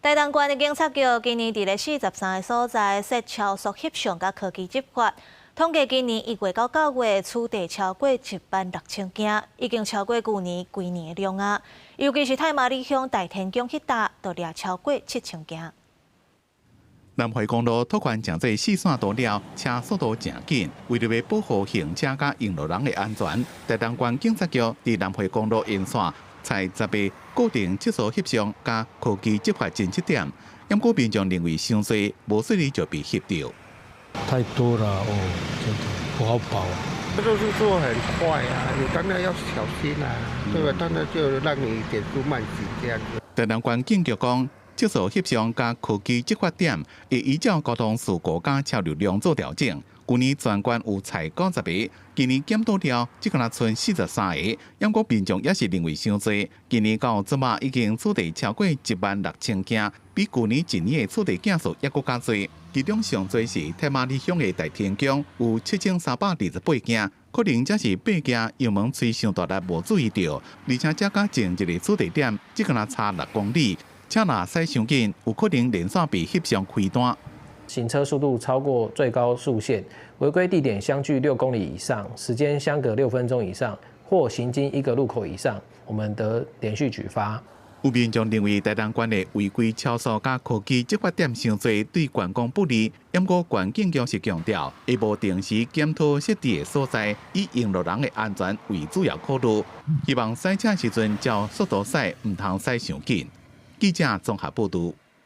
台東縣的警察局今年佇咧43个所在設超速翕相佮科技執法，統計今年1月到9月取締超過16,000件，已經超過舊年規年的量啊！尤其是太麻里鄉大天宮彼搭，就掠超過7000件。南迴公路拓寬成做四線道了，車速度誠緊。為著欲保護行車佮用路人的安全，台東縣警察局佇南迴公路沿線採10個固定測速翕相佮科技執法偵測點，毋過民眾認為傷濟，無細膩就被翕著。太多了哦，真的不好跑啊。都是做很快啊，你當然要小心啊，對吧？當然就讓你減速慢行這樣子。台東縣警局講，測速翕相佮科技執法點會依照交通事故佮車流量做調整。舊年全縣有採90個，今年檢討了，只敢若賰43個。毋過民眾也是認為傷濟。今年到這馬已經取締超過16,000件，比舊年一年的取締件數猶閣較濟。其中上濟是太麻里鄉的大天宮，有7328件，可能這是爬行油門催傷大力無注意著，而且這佮前一个取締點只敢若差6公里，車若駛傷緊，有可能連續被翕相開單。行車速度超過最高速限，違規地點相距6公里以上，時間相隔6分鐘以上，或行經一個路口以上，我們得連續舉發。有民眾認為台東縣的違規超速佮科技執法點傷濟，對觀光不利。毋過縣警局是強調，會無定時檢討設置的所在，以用路人的安全為主要考慮。希望駛車時陣照速度駛，毋通駛傷緊。記者綜合報導。